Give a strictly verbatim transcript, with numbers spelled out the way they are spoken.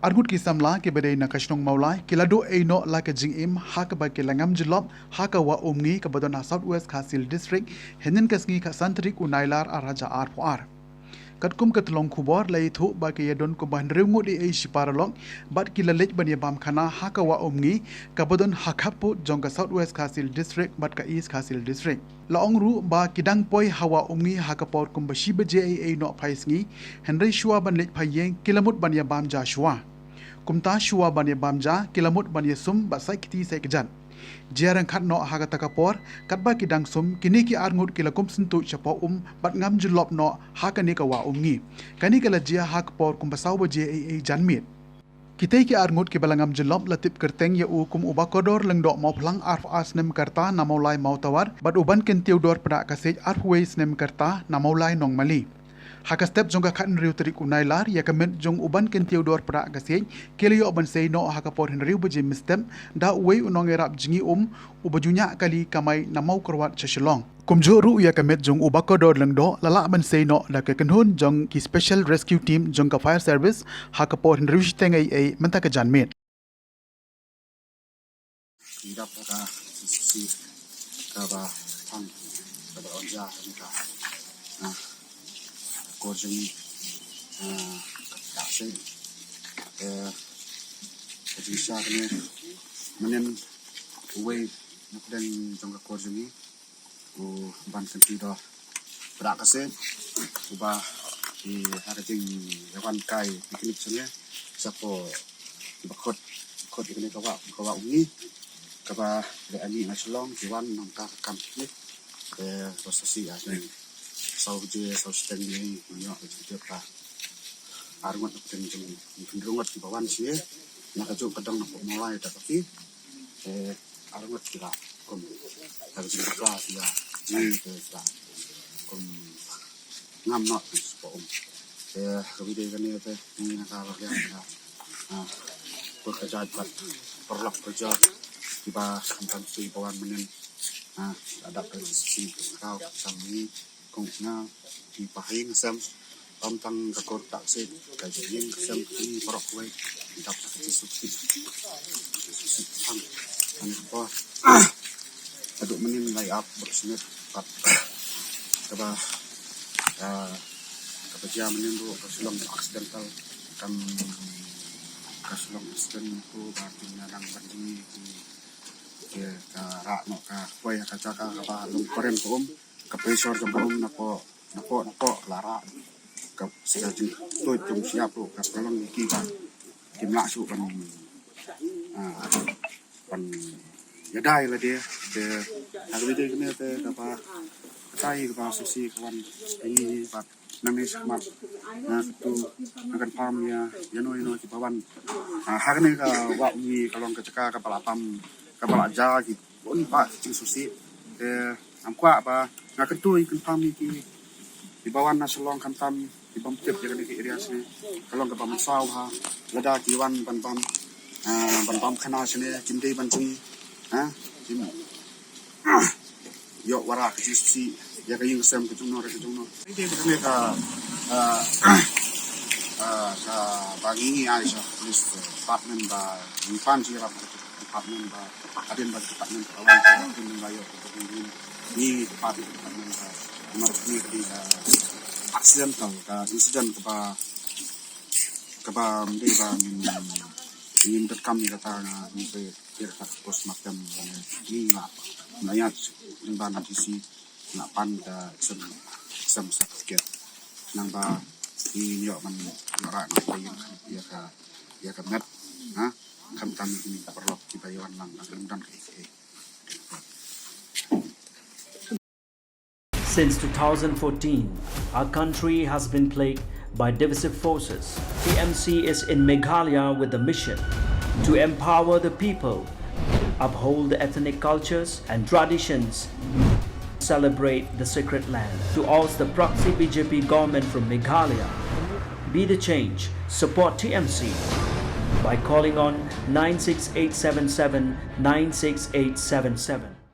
Arngut ki samla kiba dei na ka shnong Mawlai ki la duh ei noh la ka jingim ha kaba ki la ngam jyllop ha ka Wah Umngi kaba don ha South West Khasi Hills District hynnin ka sngi khatsan tarik u Nailar ar hajar arphew ar. Katkum ka tyllong khubor la ïathuh ba ki ïadon kumba hynriew ngut ei ei shi paralok bad ki la leit ban ïabam khana ha ka Wah Umngi kaba don ha khappud jong ka South West Khasi Hills District bad ka East Khasi Hills District. La ong ruh ba ki dang poi ha Wah Umngi ha ka por kumba shi baje ei ei noh phai sngi, hynrei shuwa ban leit phai ïing ki la mut ban ïabam ja shuwa. Kumta shuwa ban ïabam ja ki la mut ban ïasum bad sait kti sait kjat. Jia ryngkat noh ha kata ka por, katba ki dang sum, kine ki arngut ki la kum syntuh shapoh um bad ngam jyllop noh ha kane ka Wah Umngi. Kane ka la jia ha ka por kumba saw baje ei ei janmiet. Kitei ki arngut kiba la ngam jyllop la tip kyrteng ïa u kum u Bah Kordor Lyngdoh Mawphlang, arphew ar snem ka rta, na Mawlai Mawtawar, bad u Banken Theodore Pdahkasej, arphew wei snem ka rta, na Mawlai Nongmali. Ha ka step jong ka khathynriew tarik u Nailar, ïa ka met jong u Banken Theodore Pdahkasej ki la ïoh ban sei noh ha ka por hynriew baje mynstep da uwei u nongïarap jngi um uba ju ñiah kali kamai na Mawkyrwat sha Shillong. Kumjuh ruh ïa ka met jong u Bah Kordor Lyngdoh la lah ban sei noh da ka kynhun jong ki Special Rescue Team jong ka Fire Service ha ka por hynriew shiteng ei ei mynta ka janmiet. Ki dap da ka sisi kaba thang kaba on ja ha ka, ah, kor jong, ah, ka se, eh, ka jingshisha kane mynnin uwei na pdeng jong ka kor jong ngi, u Banken Theodore Pdahkasej, uba i ha ka jingïawan kai picnic sha ngi, shapoh kiba khot, khot ïa kane ka Wah, ka Wah Umngi, kaba leh ani na Shillong, ki wan nangta ka kam picnic, eh, ba sasi ha jing saw baje, saw shiteng ne, ngi ïoh ka jingtip ba arngut na pdeng jong ngi, hynriew ngut kiba wan sha ngi na kajuh ka dong na Mawlai da ka ki, eh, arngut ki la kum, da ka jingbakla ki la jngi, ki la kum ngam noh shapoh um. Te kawei de kane te ngi na ka Laitliang ka, ah, pur ka jait bad paralok parajor kiba khamtam shisha ba wan mynnin, ah, la dap ka shisha ka khraw ka sam ngi, kong nga, ki pahying sem, ym tang ka kor Pdahkasej, ka jingïing ka sem, ki paralok kawei, dap ka jingsuki, jingsuki thang. Ani ka por haduh mynnin lai ap bad smet pat kaba, ah, kaba jia mynnin ruh ka shu long accidental, kam ka shu long accident, ko ba kin nang ban jngi ki, ki ka rah noh ka poi ha ka jaka kaba long kren ka um, ka pressure jong ka um napoh, napoh, napoh la rah. Ka shisha jingtuid jong shyiap ruh ka pynlong ïa ki ba kim lah shuh ban, ah, ban ïada ïa lade. Te ha kawei de kane te kaba katai kaba shisha ka wan ïa ngi bad nangne shakhmat, na katu, na kan pam ïa ïano ïano kiba wan, ah, ha kane ka Wah Umngi, ka long ka jaka kaba la pam, kaba la jia ki bun bah ki jingsngewsih. Te ngam kwah ba nga kyntu ïa kan pam ïa ki, kiba wan na Shillong khamtam ki bym tip ïa kane ka area shisha. Ka long kaba mynsaw bha lada ki wan ban bam, ah, ban bam khana shisha, kim dei ban jngi, ah, kim ïoh wanrah ka jingsngewsih ïa ka ïing ka sem ka jong no re ka jong no. Dei dei kane ka, ah, ah, kaba ngi ngi ai sha police department ba ngi pan jingïarap department ba, hadien ba department ka wan ka wan ba ïoh ka wan ngi ngi department ba, namar kane ka dei ka accidental, ka incident kaba, kaba ym dei ba ngin, ngin donkam ïa kata, nga ngi pe ïa kata ka postmortem, ngi nga la ïa lyngba na D C nga pan ka sem, sem certificate. Nang ba ngin ïoh ban ïoh rah na ka ïing ïa ka, ïa ka met, ha, khamtam ïa kine ki paralok kiba ïa wan lang, nang ym don ka ei ei. Since two thousand fourteen, our country has been plagued by divisive forces. T M C is in Meghalaya with a mission to empower the people, uphold the ethnic cultures and traditions, celebrate the sacred land. To oust the proxy B J P government from Meghalaya, be the change, support T M C by calling on nine six eight seven seven nine six eight seven seven.